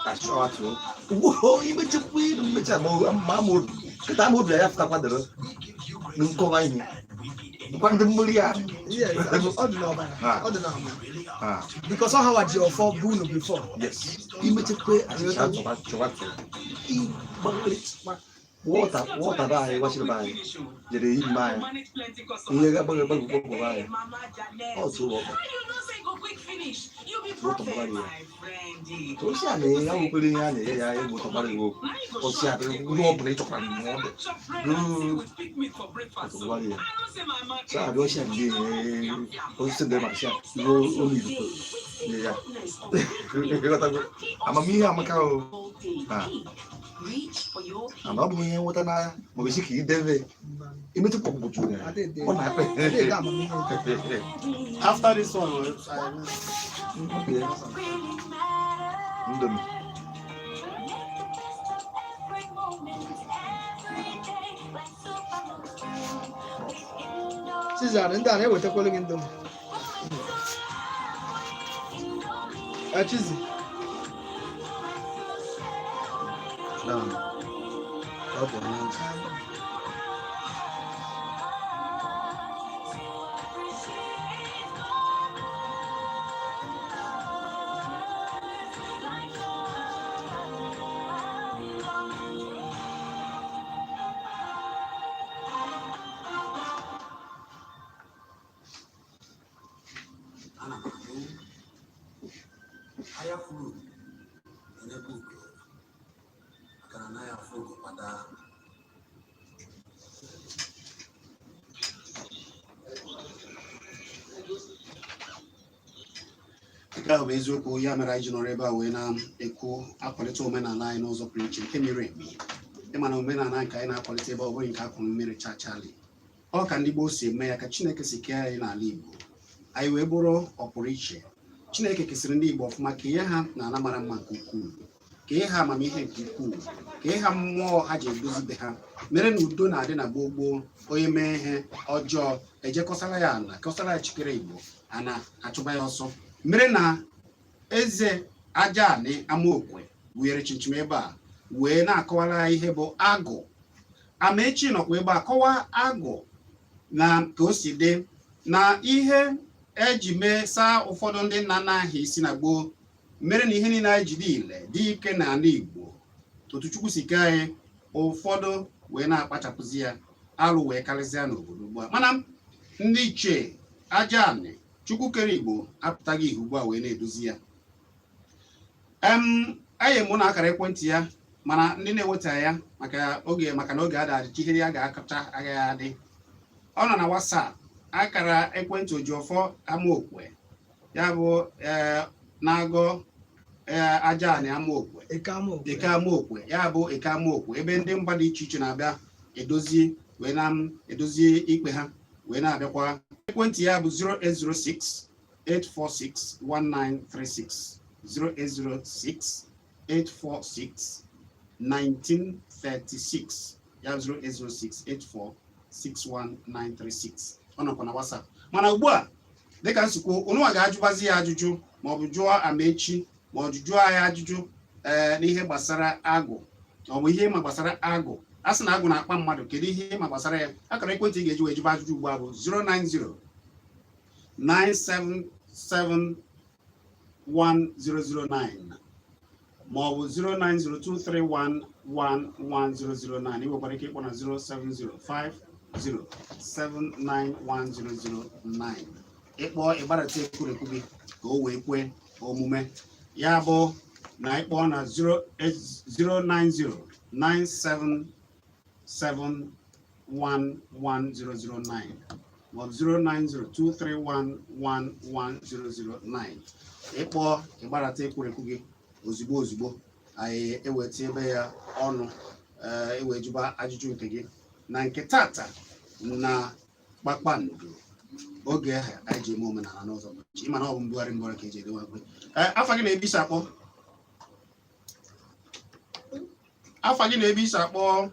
achọ atụ ugbo imechekwe mmecha ma ama obi kịta, ama obi ya fụtakwadoro nkọwa ihe nkwa ndị mmiri ya. Yes, ọ dị n'ọbara, ọ dị n'ọbara. Because ọ hawa ji ọfọ bụ unu before. Yes, imechekwe achịcha chọwa chọwa tụọ ịgbalịtụkwa wọta wọta be anyị gwachiri be anyị jere ime anyị ihe ga-agbaghị gbagụ gbagụ anyị ọ tụrụ ọkpa tụrụ ya osi a na-enye ya nwekwere ihe a na-enye ya egbo tọgbara iwu okwu osi a ihe ọ bụla ị chọkwara na ọ dị tụgbara ya so abịa osi a ndị osisi ndị maka ihe olu igbo nye ya. Ịghọtago? Amamihe amaka o. Mana ọ bụ ihe nweta n'agha maọbụ isi ka idebe imetụ ọkpụkpụ juru ya ọ na-akpa. Adịghị amamihe. After this one, Okay. Indomie. Cesar, ndị a na-ewetakwala gị Indomie. Chizi. Down. Ọ bụ onye ntị. Ana m anụ ahịa furu enyekwa ugo maka na anaghị afụ ugo kwada. Nke ahụ bụ eziokwu. Ya mere anyị ji nọrọ ebe a wee na-ekwu akwalite omenala anyị n'ụzọ pụrụ iche nke miri emi. Ịma na omenala nke anyị na-akwalite ebe ọ bụghị nke akwụrụ mmiri chachali, ọ ka ndị gboo si eme ya, ka Chineke si kee anyị n'ala Igbo, anyị wee bụrụ ọpụrụ iche. Chineke kesịrị ndị Igbo ọfụma, ka ihe ha na ala mara mma nke ukwuu, ka ihe ha amamihe nke ukwuu, ka ihe ha mmụọ ha ji edozi be ha, mere na udo na-adị na gboo gboo. Onye mee ihe ọjọọ, ejekọsara ya ala, kọsara ya chikere Igbo, a na-achụba ya ọsọ. Mere na eze aja anị amaokwe wụnyere chinchim ebe a. Wee na-akọwara anyị ihe bụ agụ. Amaechi nọkwa ebe a kọwaa agụ na ka o si dị na ihe eji mee saa ụfọdụ ndị nna nna ahụ isi na gboo mere na ihe niile anyị ji dị ile dị ike n'ala Igbo, otu Chukwu si kee anyị, ụfọdụ wee na-akpachapụzi ya, alụ wee karịsịa n'obodo ugbu a. Mana ndị ichie aja anị Chukwu kere Igbo apụtaghị ihe ugbu a wee na-edozi ya. Em anyị mụ na akara ekwentị ya, mana ndị na-eweta ya maka oge, maka na oge ada adịcha, ihe ya ga-akacha agaghị adị. Ọ nọ na WhatsApp, akara ekwentị Ojiọfọ Amaokwe, ya bụ ee na-agọ ee aja anị Amaokwe. Eke Amaokwe. Eke Amaokwe, ya bụ Eke Amaokwe, ebe ndị mba dị iche iche na-abịa edozi wee na-edozi ikpe ha wee na-abịakwa. Ekwentị ya bụ 0806 846 1936, 0806 846 1936, ya 0806 846 1936. Ọ nọkwa na WhatsApp. Mana ugbu a, dịka nsikwu ụnụnwa ga-ajụbazi ya ajụjụ, maọbụ jụọ Amaechi, maọbụ jụọ anyị ajụjụ ee n'ihe gbasara agụ, ọ bụ ihe ịma gbasara agụ. A sị na agụ na-akpa mmadụ, kedu ihe ịma gbasara ya? Akara ekwentị ị ga-eji wee jụba ajụjụ ugbu a bụ 090 977 1009 maọbụ 09023111009. Ị nwekwara ike ịkpọ na 07050791009. Ịkpọ, ịgbarata ekwurekwu gị ka o wee kwee omume. Ya bụ na ịkpọ na 09097711009 maọbụ 09023111009, ịkpọ, ịgbarata ekwurekwu gị ozugbo ozugbo, anyị eweta ebe ya ọnụ ee ewee jụba ajụjụ nke gị na nke tata na Kpakpando, oge ahụ anyị ji eme omenala n'ụzọ pụrụ iche. Ịma na ọ bụ mbugharị mbugharị ka eji edewe ekwe. Ee, afa gị na ebe isi akpọ? Afa gị na ebe isi akpọ?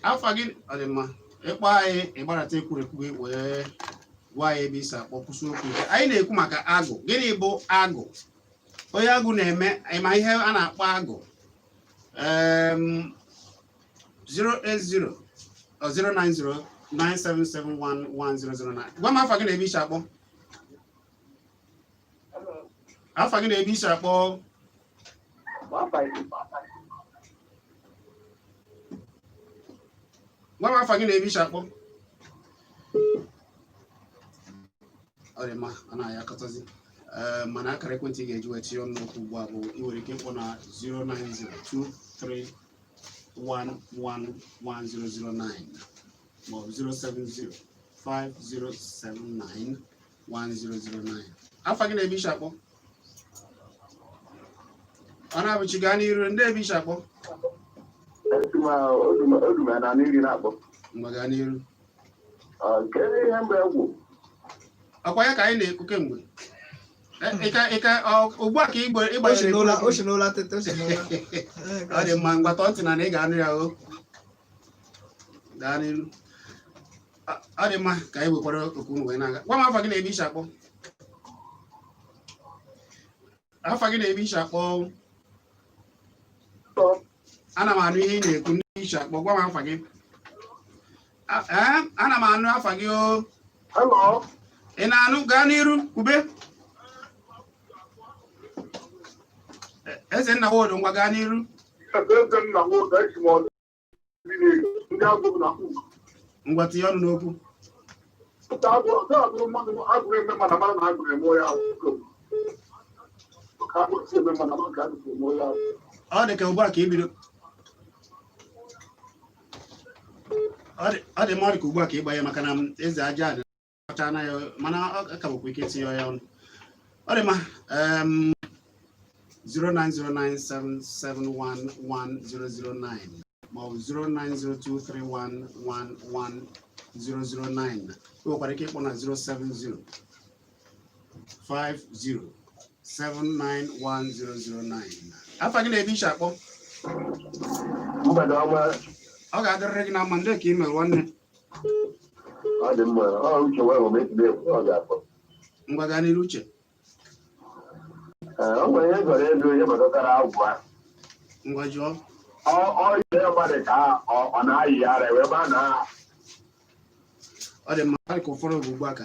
Afa gị? Ọ dị mma. Ịkpọ anyị, ịgbarata ekwurekwu gị wee gwa anyị ebe isi akpọ. Kwụsị okwu ike. Anyị na-ekwu maka agụ. Gịnị bụ agụ? Onye agụ na-eme, ịma ihe a na-akpọ agụ? 080 or 090 97711009. Gwa m afa gị na ebe isi akpọ. Afa gị na ebe isi akpọ? Gwa m afa gị na ebe isi akpọ. Ọ dị mma, ọ na-aya akọtazi. Ee, mana akara ekwentị ị ga-eji wee tinye ọnụ n'okwu ugbu a bụ ị nwere ike ịkpọ na 09023111009 maọbụ 07050791009. Afa gị na ebe isi akpọ? Ọ na-abụchi. Gaa n'iru. Ndị ebe isi akpọ? Oduma na n'iri na-akpọ. Mgbe gaa n'iru. Kedu ihe mgbe egwu? Ọkwa ya ka anyị na-ekwu kemgbe. Ịka ugbu a ka O si ịgbanyere n'ụla, o si n'ụla tete, o si n'ụla. Ọ dị mma, ngwa, tọọ ntị na ị ga-anụ ya. O gaa n'iru. Ọ dị mma, ka anyị wekwara okwu unu wee na-aga. Gwa m afa gị na ebe isi akpọ. Afa gị na ebe isi akpọ? Ana m anụ ihe ị na-ekwu. Ndị isi akpọ, gwa m afa gị. Ee, ana m anụ afa gị o. Hello. Ị na-anụ? Gaa n'iru, kwube. Ezenna Wodo, ngwa, gaa n'iru. Ezenna Wodo, esi m ọdụ ndị agụ na Ngwa, tinye ọnụ n'okwu. Agụrụ mmadụ agụrụ eme, mana mara na agụrụ eme onye ahụ. Ka agụrụ si eme, mana mara ka agụrụ eme onye ahụ. Ọ dị ka ugbu a ka i bido. Ọ dị mma, ọ dị ka ugbu a ka ị gbanye, maka na eze aja adị ọcha anaghị, mana ọ ka bụkwa ike tinye ya ọnụ. Ọ dị mma. 09097711009 maọbụ 09023111009. Ị nwekwara ike ịkpọ na 070 50 791009. Afa gị na ebe isi akpọ? Mgbede ọma. Ọ ga-adịrịrị gị na mma. Ndị ka ị mere, nwanne? Ọ dị mma. Ọ Uche wee hụ m esiri ekwu ọ ga-akpọ. Ngwa, gaa n'iru, Uche. Ee, o nwere ihe chọrọ ịjụ ihe gbasatara agwụ a. Ngwa, jụọ. Ọ ihe mmadụ ka ọ na-ayị ara wee ebe a na Ọ dị mma. Ọ dị ka ụfọdụ bụ ugbu a ka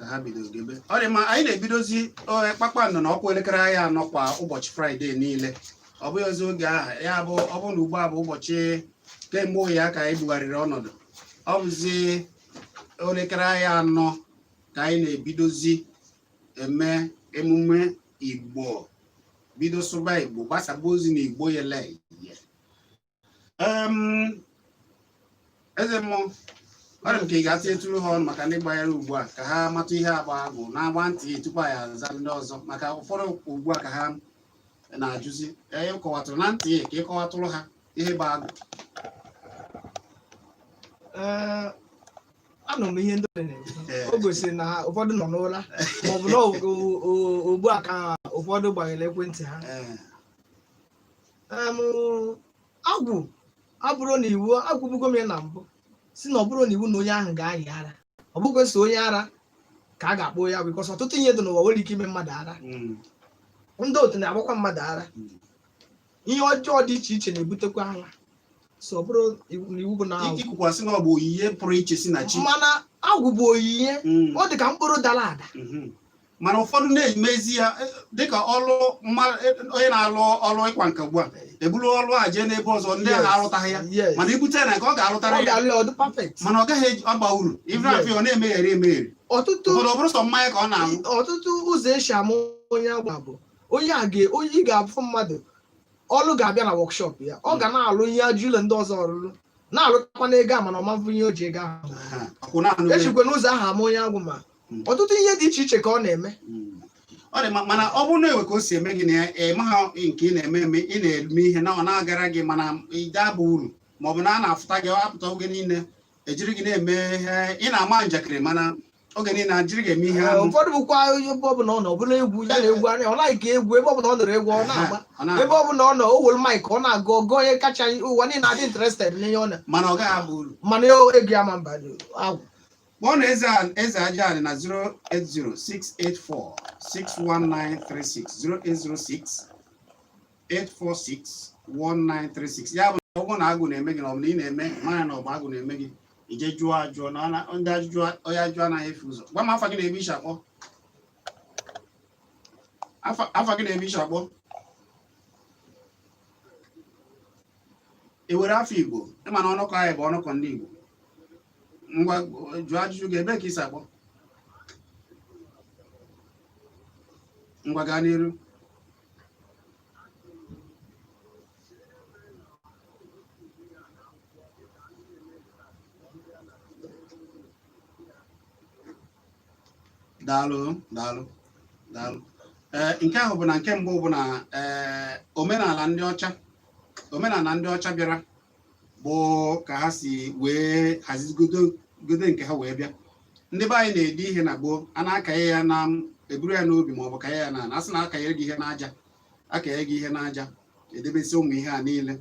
ha bidoro gebe. Ọ dị mma. Anyị na-ebidozi kpakpando na ọkwa elekere anyị 4 kwa ụbọchị Fraịde niile. Ọ bụghị ozi oge ahụ ya bụ ọ bụrụ na ugbu a bụ ụbọchị kemgbe ya ka anyị bugharịrị ọnọdụ. Ọ bụzi elekere anyị 4 ka anyị na-ebidozi eme emume Igbo, bido sụba Igbo, gbasaba ozi na Igbo yele ye. Eze mmụọ, ọ dị m ka ị ga-atị eturu ha ọnụ maka ndị gbanyere ugbu a ka ha mata ihe agba agwụ na-agba ntị tupu anyị aza ndị ọzọ, maka ụfọdụ ugbu a ka ha na-ajụzi. Ee, kọwatụrụ na ntị ka ị kọwatụrụ ha ihe bụ agwụ. Ee, anụ m ihe ndị na-ekwu. Ee. O gosiri na ụfọdụ nọ n'ụra maọbụ na ugbu a ka ụfọdụ gbanyere ekwentị ha. Agwụ abụrụ na iwu agwụbugo m ya na mbụ, si na ọ bụrụ na iwu na onye ahụ ga-ayị ara, ọ bụghị so onye ara ka a ga-akpọ ya, because ọtụtụ ihe dị n'ụwa nwere ike ime mmadụ ara. Ndị otu na-agbakwa mmadụ ara. Ihe ọjọọ dị iche iche na-ebutekwa ara, so ọ bụrụ na iwu bụ na agwụ. Ikwukwasị na ọ bụ onyinye pụrụ iche si na chi. Mana agwụ bụ onyinye. Ọ dị ka mkpụrụ dara ada. Mana ụfọdụ na-emezi ya dịka ọlụ onye na-alụ ọlụ ịkwa nka ugbu a eburu ọlụ a jee n'ebe ọzọ, ndị ahụ arụtaghị ya. Mana ibute na nke ọ ga-arụtara ọ ya. Ga-alụ ya, ọ dị perfect. Mana ọ gaghị agba uru ife afọ ọ na-emegheri emegheri. Ọtụtụ Ụfọdụ ọ bụrụ sọ mmanya ka ọ na-aṅụ. Ọtụtụ ụzọ esi ama onye agwụ bụ onye a ga onye ị ga-afụ mmadụ, ọlụ ga-abịa na workshop ya, ọ ga na-alụ ihe ajụ ụlọ ndị ọzọ ọrụrụ, na-alụtakwa n'ego a, mana ọma mfụ ihe o ji ego ahụ. Ha, ọkwụ na-anụ. Echikwa n'ụzọ ahụ ama onye agwụ, ma ọtụtụ ihe dị iche iche ka ọ na-eme. Ọ dị mma, mana ọ bụrụ na enwe ka o si eme gị na ya, ị maha nke ị na-eme eme, ị na-eme ihe na ọ na-agara gị, mana ị ga-aba uru, maọbụ na a na-afụta gị apụta oge niile ejiri gị na-eme ihe, ị na-ama njakịrị, mana oge niile ajiri gị eme ihe Ee, amụ. Ụfọdụ bụkwa onye ebe ọbụla ọ nọ, ọ bụla egwu ya na egwu anya, ọ naghị ka egwu. Ebe ọbụla ọ nọrọ, egwu ọ na-agba. Ọ na-agba. Ebe ọbụla ọ nọ, o were mic, ọ na-agụ ọgụ, onye kacha ụwa niile adị interested n'ihe ọ na Mana ọ gaghị aba uru. Mana ego ya ma mba agwụ. Kpọọ na eze aja anị na 08068461936, 08068461936. Ya bụ na ọ bụrụ na agwụ na-eme gị, na ọ bụ na ị na-eme manya na ọ bụ agwụ na-eme gị, ije jụọ ajụọ na ndị ajụjụ onye ajụjụ anaghị efu ụzọ. Gwa m afa gị na ebe ishi akpọ. Afa gị na ebe ishi akpọ. Ị were afọ Igbo, ịma na ọnụkọ anyị bụ ọnụkọ ndị Igbo. Ngwa, jụọ ajụjụ gị. Ebe ka isi akpọ? Ngwa, gaa n'iru. Daalụ, daalụ, daalụ. Ee, nke ahụ bụ na nke mbụ bụ na ee, omenala ndị ọcha bịara bụ ka ha si wee hazigodo godo nke ha wee bịa. Ndị be anyị na-ede ihe na gboo, a na-akanye ya na eburu ya n'obi ma ọ bụ kanye ya na asị na akanyere gị ihe n'aja, akanye gị ihe n'aja, edebesi ụmụ ihe a niile.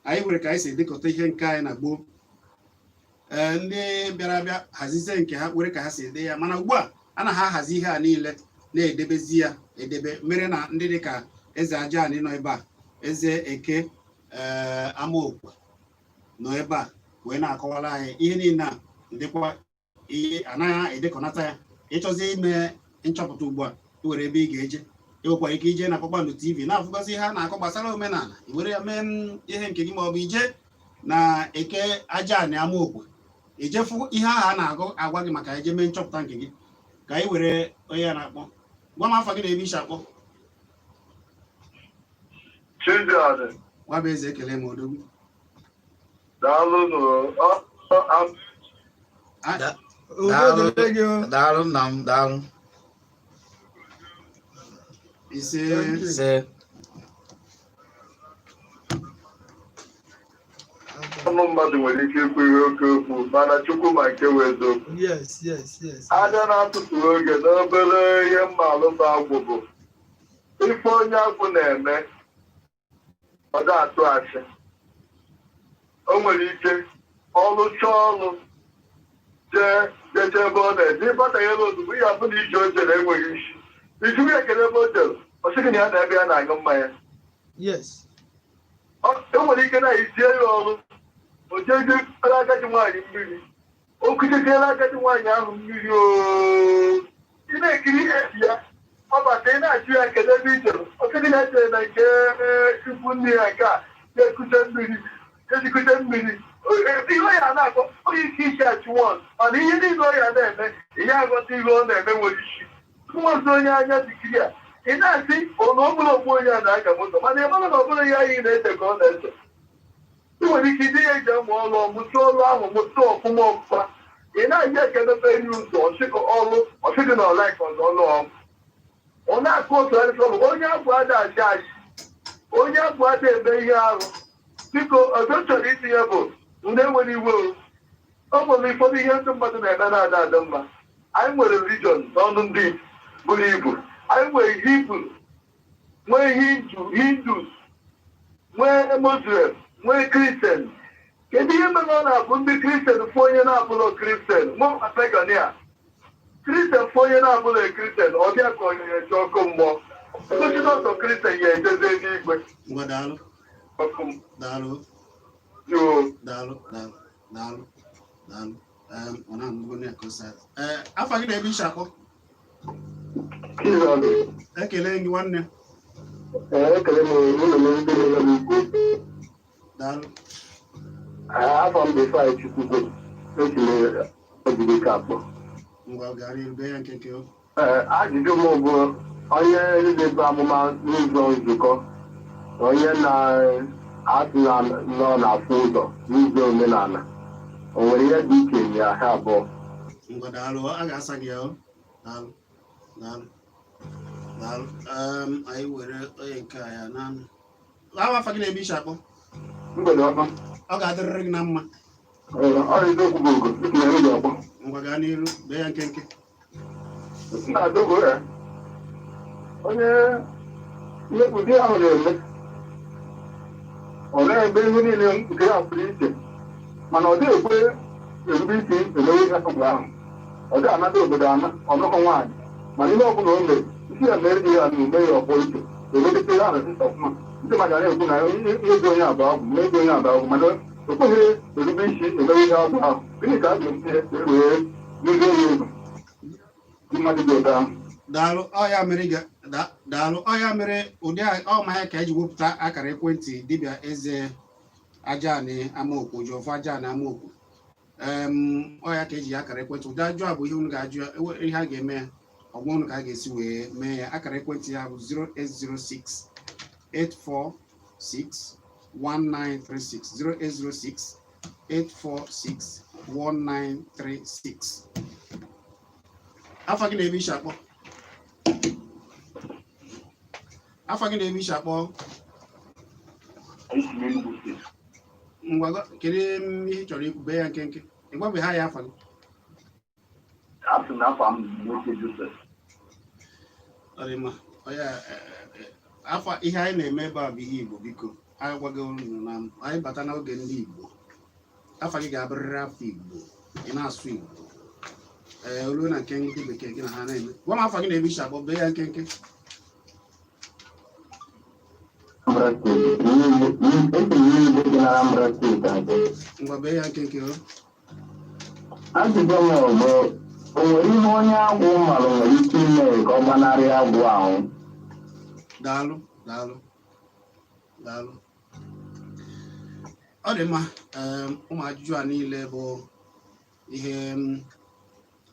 Anyị nwere ka anyị si edekọta ihe nke anyị na gboo. Ee, ndị bịara abịa hazizie nke ha were ka ha si ede ya, mana ugbu a a na ha ahazi ihe a niile na-edebezi ya edebe, mere na ndị dịka eze aja anị nọ ebe a, eze eke, ee, amaokwe nọ ebe a wee na-akọwara anyị ihe niile a dịkwa ihe anaghị edekọnata ya. Ịchọzi ime nchọpụta ugbu a, i were ebe ị ga-eje, ị nwekwara ike ije na Kpakpando TV na-afụgasị ihe a na-akọ gbasara omenala, i were ya mee ihe nke gị, ma ọ bụ ije na eke aja anị amaokwe, ijefu ihe ahụ a na-agụ agwa gị maka eje mee nchọpụta nke gị. Ka anyị were onye ya na-akpọ. Gwa m afa gị na ebe isi akpọ. Chidiadị. Nwa bụ eze, ekele m, odogwu. Daalụ nụ. Udo dịrị gị o. Daalụ nna m, daalụ. Ise. Ise. Ọnụ mmadụ nwere ike ikwu ihe oke okwu, mana Chukwu ma nke wee eziokwu. Abịa na-atụtụrụ oge n'obere ihe mma alụba agwụ bụ ife onye agwụ na-eme, ọ da-atụ asị. O nwere ike ọrụ chọọ ọrụ jee jeche ebe ọ na-eje, ịbataghị ebe ozugbo, ihe afụ na ije o jere enweghị isi. Ijuru ekele ebe o jere. Ọ sị gị na ya na ebe ya na-aṅụ mmanya. E nwere ike na izie ya ọrụ, o jeje kpere agadi nwaanyị mmiri, o kucheziela agadi nwaanyị ahụ mmiri. Oo, ị na-ekiri esi ya, ọ bata, ị na-ajụ ya kedu ebe i jere, ọ sị gị na ejere na nke ikwu nne ya nke a na-ekute mmiri, ejikute mmiri. Ihe ya na-akọ, onye ike isi achụwon, mana ihe niile ọ ya na-eme, ihe aghọta ihe ọ na-eme nwere isi nwazi. Onye anya dịkiri ya, ị na-asị ọ na ọ bụrụ ogbu onye a na-aga moto, mana ị mara na ọ bụrụ ya anyị na-ete ka ọ na-ese. Ị nwere ike ide ya eji amụ ọrụ, ọmụtụ ọrụ ahụ mụtụ ọfụma ọfụma. Ị na-aji ekedobe ihe ụzọ ọchịkọ ọrụ, ọchịkị na ọlaik ọzọ ọrụ ọrụ ọ na-akụ otu arịsị ọrụ. Onye agwụ ada achị achị, onye agwụ ada eme ihe arụ. Biko, ọzọ m chọrọ itinye bụ ndị nwere iwe o nwere ụfọdụ ihe ndị mmadụ na-eme na-ada adị mma. Anyị nwere religion n'ọnụ ndị buru ibu. Anyị nwere Hibru, nwee Hindu, Hindus, nwee Muslim, nwee Christian. Kedu ihe mere ọ na-abụ ndị Christian fụ onye na-abụrọ Christian, mụ pagan ya, Christian fụ onye na-abụrọ Christian, ọ bịa ka onye eche ọkụ mmụọ, gosi dọkịta Christian ya ejeze n'igwe? Ngwa, daalụ. Ọkụ mmụọ. Daalụ. Yoo. Daalụ, daalụ, daalụ, daalụ. Ọ na-amụgo na ka o si adị. Ee, afa gị na ebe isi akpọ? Ekele gị, nwanne. Ekele m ụlọ m ndị nọ n'ugwu. Daalụ. Afọ m bụ Ifeanyị Chukwugo, esi m ogige ka akpọ. Ngwa, gara iru, bee ya nkenke o. Ee, ajụjụ m bụ, onye na-ebu amụma n'ụzọ nzukọ na onye na-atụ na nọ n'afọ ụzọ n'ụzọ omenala, o nwere ihe dị iche na ha abụọ? Ngwa, daalụ, a ga-asa gị ya o. Daalụ, daalụ, daalụ. Anyị were onye nke a ya na afa gị na ebe isi akpọ? Mgbede ọma. Ọ ga-adịrịrị gị na mma. Ee, ọ eziokwu bụ ugo esi na ụlọ ọgbọ. Ngwa, gaa n'iru, bee ya nkenke. Na-adọgo ya, onye ihe ụdị ahụ na-eme, ọ na-eme ihe niile nke ya pụrụ iche, mana ọ dịghị ekwe erube isi emewe ihe ọgwụ ahụ. Ọ dịghị anata obodo ama ọnụkọ nwaanyị, mana ihe ọbụla o mere, isi ya mere ya na ume ya ọkpọ iche emegide ya na sista ọfụma. Ndị mmadụ na-ekwu na ihe ego onye abụọ ọgwụ ma ego onye abụọ ọgwụ, mana o kweghị erube isi emewe ihe ọgwụ ahụ. Gịnị ka a ga-eme wee mezie ya ego ndị mmadụ dị otu ahụ? Daalụ. Ọ ya mere ị daalụ. Ọ ya mere ụdị ọ ma ya ka eji wepụta akara ekwentị dibịa eze Ajani Amaokwu Ojiọfọ Ajani Amaokwu. Ọ ya ka eji akara ekwentị. Ụdị ajụ a bụ ihe unu ga-ajụ ya, ihe a ga-eme ya, ọgwa unu ka a ga-esi wee mee ya. Akara ekwentị ya bụ 0806 846 1936, 0806 846 1936. Afa gị na ebe isi akpọ? Afa gị na ebe isi akpọ? Esi m Enugu Steeti. Ngwa, kedu ihe ị chọrọ ikwu? Bee ya nkenke. Ị gwabeghị ha ya afa gị. Asị na afọ m bụ nwoke Joseph. Ọ dị mma. Ọ ya, afa ihe anyị na-eme ebe a bụ ihe Igbo. Biko, anyị gwago unu na anyị bata n'oge ndị Igbo, afa gị ga-abụrịrị afọ Igbo, ị na-asụ Igbo. Ee, olu na nke ndị bekee gị na ha na-eme. Gwa m afa gị na ebe isi akpọ, bee ya nkenke. Anambra Steeti. Esi m n'Igbo dị na Anambra Steeti abịa. Ngwa, bee ya nkenke o. Ajụjụ m bụ, o nwere ihe onye agwụ mmadụ nwere ike ime ka ọ gbanarị agwụ ahụ? Daalụ, daalụ, daalụ. Ọ dị mma. Ụmụ ajụjụ a niile bụ ihe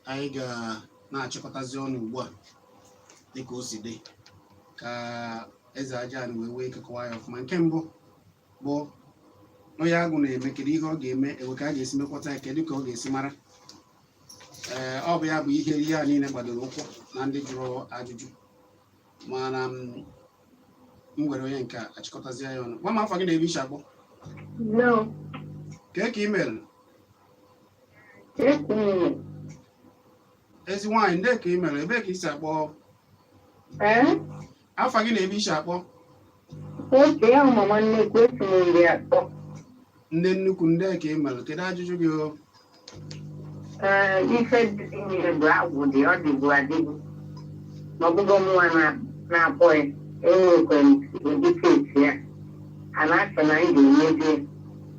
anyị ga na-achịkọtazi ọnụ ugbu a dịka o si dị, ka eze Ajani wee wee kekọwa ya ọfụma. Nke mbụ bụ onye agwụ na-eme, kedu ihe ọ ga-eme, ewe ka a ga-esi mekwata ya, kedu ka ọ ga-esi mara? Ee, ọ bụ ya bụ ihe ihe a niile gbadoro ụkwụ na ndị jụrụ ajụjụ. Mana m were onye nke a achịkọtazie ya ọnụ. Gwa m afọ gị na ebe isi akpọ. No, kee ka email? Esi Ezi nwaanyị, ndị ka email, ebee ka isi akpọ? Eh? Afa gị na ebe isi akpọ? Oke, ahụ mama nnukwu, esi m nri atọ. Nne nnukwu, ndị ka email, kedu ajụjụ gị o? Ee, ife dị n'ime bụ agwụ dị, ọ dịbu adịbu. Ma ọ bụghị mụnwa na-akpọ ya. Enwekwa m ụdị keesi ya. A na-achọ na m ga-emezi ya.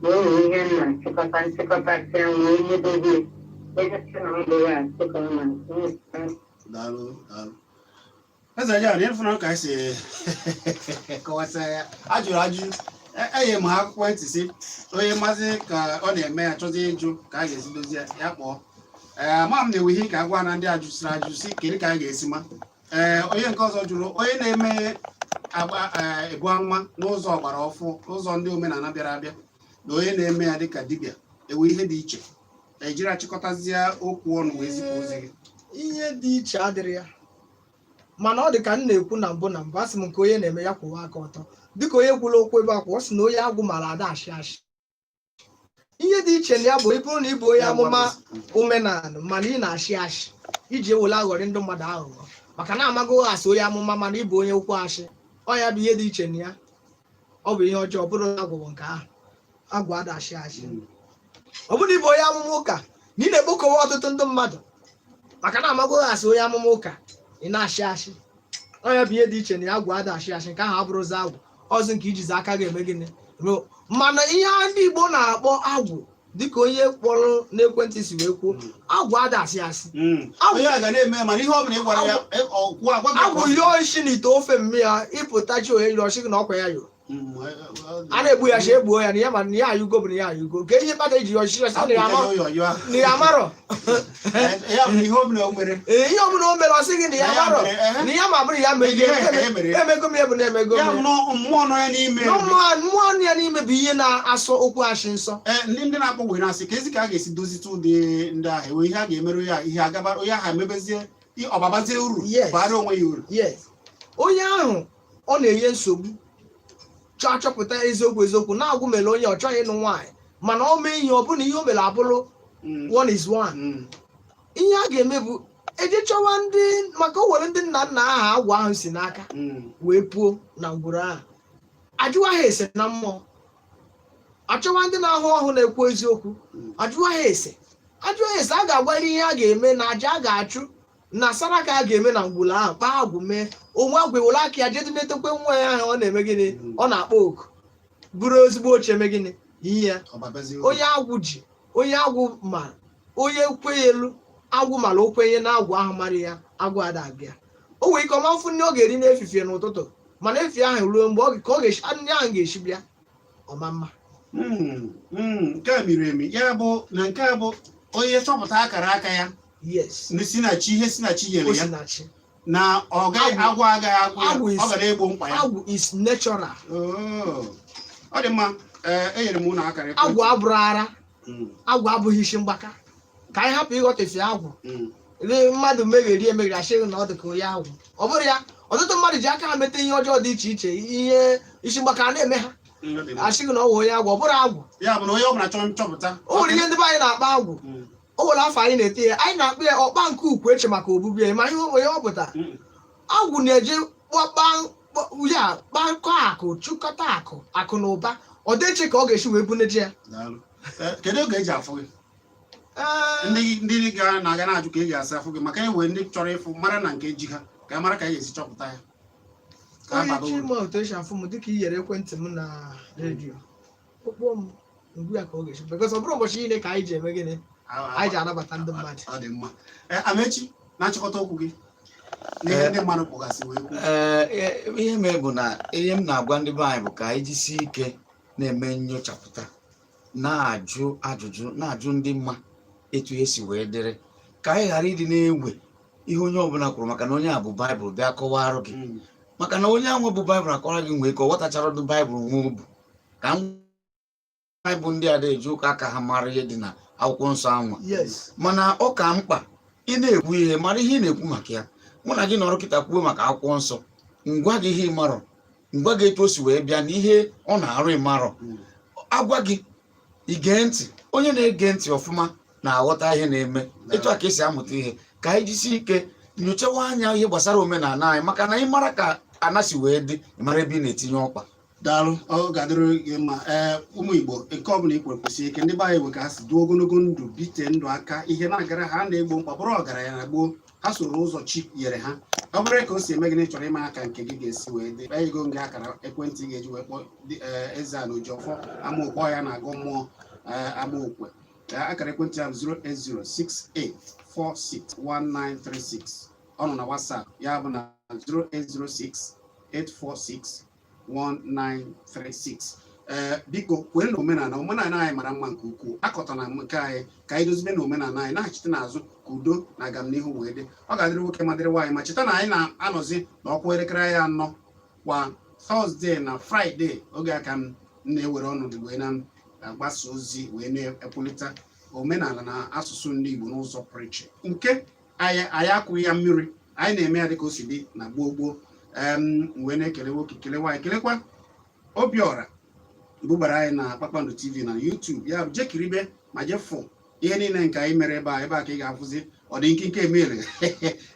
Na o nwere ihe m na-achịkọta nchịkọtasịa m wee medobe ya. Ebe na ọ bụrụ asị ka ọ na-asị. Daalụ, daalụ. Eze ya na ịfụna ka anyị si kọwasịa ya ajụrụ ajụ. Enye m ha akwụkwọ ntị si onye mazi ka ọ na-eme ya chọzi ịjụ ka a ga-esi dozie ya, ya kpọọ. Ee, ama m na-ewe ihe ka agwa na ndị ajụsịrị ajụ si kedu ka a ga-esi ma. Ee, onye nke ọzọ jụrụ onye na-eme agba, ee, ebu amụma n'ụzọ ọgbara ọfụ, n'ụzọ ndị omenala bịara abịa, na onye na-eme ya dịka dibịa, ewe ihe dị iche ejiri achịkọtazie okwu ọnụ wee zipụ ozi gị? Ihe dị iche adịrị ya, mana ọ dị ka m na-ekwu na mbụ, na mbụ asị m nke onye na-eme ya kwụwa aka ọtọ, dịka onye kwuru okwu ebe akwa ọ sị na onye agwụ mara ada ashị ashị. Ihe dị iche na ya bụ ịbụrụ na ịbụ onye amụma omenala mana ị na-ashị ashị iji ewere aghọrị ndị mmadụ aghụghọ, maka na amago asị onye amụma mana ịbụ onye okwu ashị. Ọ ya bụ ihe dị iche na ya. Ọ bụ ihe ọjọọ bụrụ na agwụ bụ nke ahụ agwụ ada ashị ashị. Ọ bụrụ na ịbụ onye amụma ụka na ị na-ekpokọwa ọtụtụ ndị mmadụ, maka na amago asị onye amụma ụka, ị na-ashị ashị. Ọ ya bụ ihe dị iche na ya. Agwụ ada ashị ashị, nke ahụ abụrụzi agwụ ọzọ nke ijizi aka ga-eme gịnị. Mana ihe ndị Igbo na-akpọ agwụ, dịka onye kpọrọ n'ekwentị si wee kwuo, agwụ ada asị asị. Onye a ga na-eme, mana ihe ọ bụla ị gwara ya, ọkwụ agwa gị. Agwụ yọọ isi n'ite ofe mmiri ya ịpụta chi onye yọrọ ọsị gị na ọkwa ya yọrọ. A na-egbu ya, shi egbuo ya na ya, ma na ya ayụgo bụ na ya ayụgo ka ihe kpata iji yọọ shi na ya amarọ, na ya amarọ. Ya bụ ihe ọ bụla o mere. Ee, ihe ọbụla o mere, ọ sị gị na ya Na ya amarọ. mere, ehe. Na ya ma bụrụ ya mere. Ihe ya mere. Emego m ya bụ na emego Ya m bụ ya. na mmụọ nọ ya n'ime. Na mmụọ nọ ya n'ime bụ ihe na-asọ okwu ashị nsọ. Ee, ndị na-akpọ were na-asị ka ezi ka a ga-esi dozite ụdị ndị ahụ, enwe ihe a ga-emerụ ya, ihe agaba onye ahụ emebezie, ọbabazie uru, bara onwe ya uru. Yes, onye ahụ ọ na-enye nsogbu chọọ achọpụta eziokwu eziokwu na-agwụ mere onye ọ chọghị ịnụ nwaanyị, mana o mee ihe ọ bụla ihe o mere abụrụ one is one. Ihe a ga-eme bụ eje chọwa ndị, maka o nwere ndị nna nna aha agwụ ahụ si n'aka wee puo na ngwuru ahụ, ajụwa ha ese na mmụọ, achọwa ndị na-ahụ ọhụ na-ekwu eziokwu, ajụwa ha ese, ajụwa ha ese, a ga-agwara ihe a ga-eme na aja a ga-achụ na saraka a ga-eme na ngwuru ahụ, kpaa agwụ, mee onwe agwụ, ewere aka ya jedu netekwe nwa ya ahụ ọ na-eme gịnị, ọ na-akpọ oku, bụrụ ezigbo oche mee gịnị ihe ya. Ọbabazie uru. Onye agwụ ji, onye agwụ ma onye kwenye elu agwụ mara okwenye na agwụ ahụ mara ya, agwụ ada abịa. O nwere ike ọma mfụ nne ọ ga-eri n'efifie n'ụtụtụ, mana efifie ahụ ruo mgbe ọ ka ọ ga-esi nne ahụ ga-esi bịa ọma mma. Nke a miri emi. Ya bụ na nke a bụ onye chọpụta akara aka ya. Ndị si na chi, ihe si na chi nyere ya. Osinachi. Na ọ gaghị Agwụ. Agwụ agaghị agwụ ya. Agwụ Ọ ga na-egbo mkpa ya. Agwụ is natural. Oh, ọ dị mma. Ee, enyere m ụnụ akara ekwentị. Agwụ abụrụ ara. Agwụ abụghị isi mgbaka. Ka anyị hapụ ịghọtefe agwụ. Lee mmadụ megheri emegheri, asịghị na ọ dị ka onye agwụ. Ọ bụrụ ya, ọtụtụ mmadụ ji aka ha mete ihe ọjọọ dị iche iche, ihe isi mgbaka a na-eme ha, Ọ dị mma. asịghị na ọ wụ onye agwụ. Ọ bụrụ agwụ. Ya bụ na onye ọbụla chọrọ nchọpụta. O nwere ihe ndị be anyị na-akpọ agwụ. O nwere afọ anyị na-ete ya, anyị na-akpọ ya ọkpa nke ukwu eche maka ogbugbu ya. Ma ihe onye ọ pụtara, agwụ na-eje ya kpakọ akụ, chụkọta akụ, akụ na ụba, ọ dị eche ka ọ ga-esi wee buneje ya. Daalụ. Ee, kedu oge eji afụ gị? Ee, Ndị ga na-aga na-ajụ ka e ga-asị afụ gị, maka ewe ndị chọrọ ịfụ mara na nke ji ha ka a mara ka a ga-esi chọpụta ya ka onye ababa chi uru. ma otu esi afụ m, dịka i yere ekwentị m na redio okpoo m ngwu ya ka ọ ga-esi, because ọ bụrụ ụbọchị niile ka anyị ji eme gịnị, anyị ji anabata ndị mmadụ. Ọ dị mma. Ee, Amechi, na nchịkọta okwu gị n'ihe ndị mmadụ kpọgasị wee kwuo. Ee, ihe mere bụ na ihe m na-agwa ndị be anyị bụ ka anyị jisie ike na-eme nyochapụta, na-ajụ ajụjụ, na-ajụ ndị mma etu esi wee dịrị, ka anyị ghara ịdị na-ewe ihe onye ọbụla kwuru, maka na onye a bụ Baịbụl bịa kọwarụ gị, maka na onye ahụ bụ Baịbụl akọrọ gị nwee ka ọ ghọtachara ọdụ Baịbụl nwe obu ka baịbụl ndị a na-eji ụka aka ha mara ihe dị na akwụkwọ nsọ anwa. Mana ọ ka mkpa ị na-ekwu ihe, mara ihe ị na-ekwu maka ya. Mụ na gị nọrọ kịta kwuo maka akwụkwọ nsọ, ngwa gị ihe ịmarọ, ngwa gị etu o si wee bịa na ihe ọ na-arụ ịmarọ, agwa gị ige ntị. Onye na-ege ntị ọfụma na-aghọta ihe na-eme. Etu a ka esi amụta ihe. Ka anyị jisie ike nyochawa anya ihe gbasara omenala anyị, maka na ị mara ka ana si wee dị, ị mara ebe ị na-etinye ọkpa. Daalụ, ọ ga-adịrị gị mma. Ee, ụmụ Igbo, nke ọbụla i kwere kwụsị ike. Ndị be anyị bụ ka ha si duo ogologo ndụ, bite ndụ aka, ihe na-agara ha, na-egbo mkpa, bụrụ ọgaranya na gboo ha soro ụzọ chi nyere ha. Ọ bụrụ ka o si eme gị na ị chọrọ ịma aka nke gị ga-esi wee dị, ego gị akara ekwentị ị ga-eji wee kpọọ eze a na Ojiọfọ Amaokwe ya na-agụ mmụọ Amaokwe. Akara ekwentị ya bụ 08068461936. Ọ nọ na WhatsApp ya bụ na 08068461936. Ee, biko kwere na omenala, omenala anyị mara mma nke ukwuu. Akọtana nke anyị ka anyị dozibe na omenala anyị na-achite n'azụ ka udo na agamnihu wee dị. Ọ ga-adịrị nwoke ma dịrị nwaanyị. Ma cheta na anyị na-anọzi n'ọkwa elekere anyị 4 kwa Thursday na Friday, oge aka m na-ewere ọnọdụ wee na-agbasa ozi wee na-ekwulite omenala na asụsụ ndị Igbo n'ụzọ pụrụ iche. Nke anyị, anyị akwụghị ya mmiri, anyị na-eme ya dịka o si dị na gboo gboo. Wee na-ekele nwoke, kele nwaanyị, kelekwa Obiọra bubara anyị na Kpakpando TV na YouTube. Ya bụ, jee kiribe ma jee fụ ihe niile nke anyị mere ebe a. Ebe a ka ị ga-afụzi ọ dị nkinke emere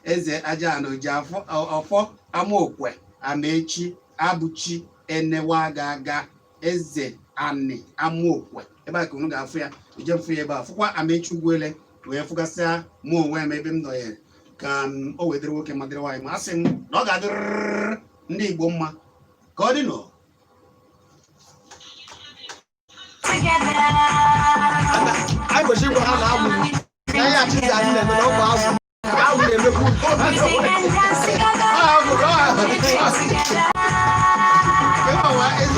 eze aja na oji afọ ọfọ Amaokwe Amaechi Abụchi Enewa ga-aga eze ani Amaokwe. Ebe a ka unu ga-afụ ya. Ije mfụ ya ebe a, fụkwa Amaechi Ugwuele, wee fụgasịa mụ onwe m ebe m nọnyere, ka o wee dịrị nwoke ma dịrị nwaanyị. Ma asị m na ọ ga-adịrịrị ndị Igbo mma. Ka ọ dị nọ. Anyị kwesịrị ịgwa ha na agwụ na ihe achịza anyị na-eme na ọkwa agwụ, agwụ na-emekwu.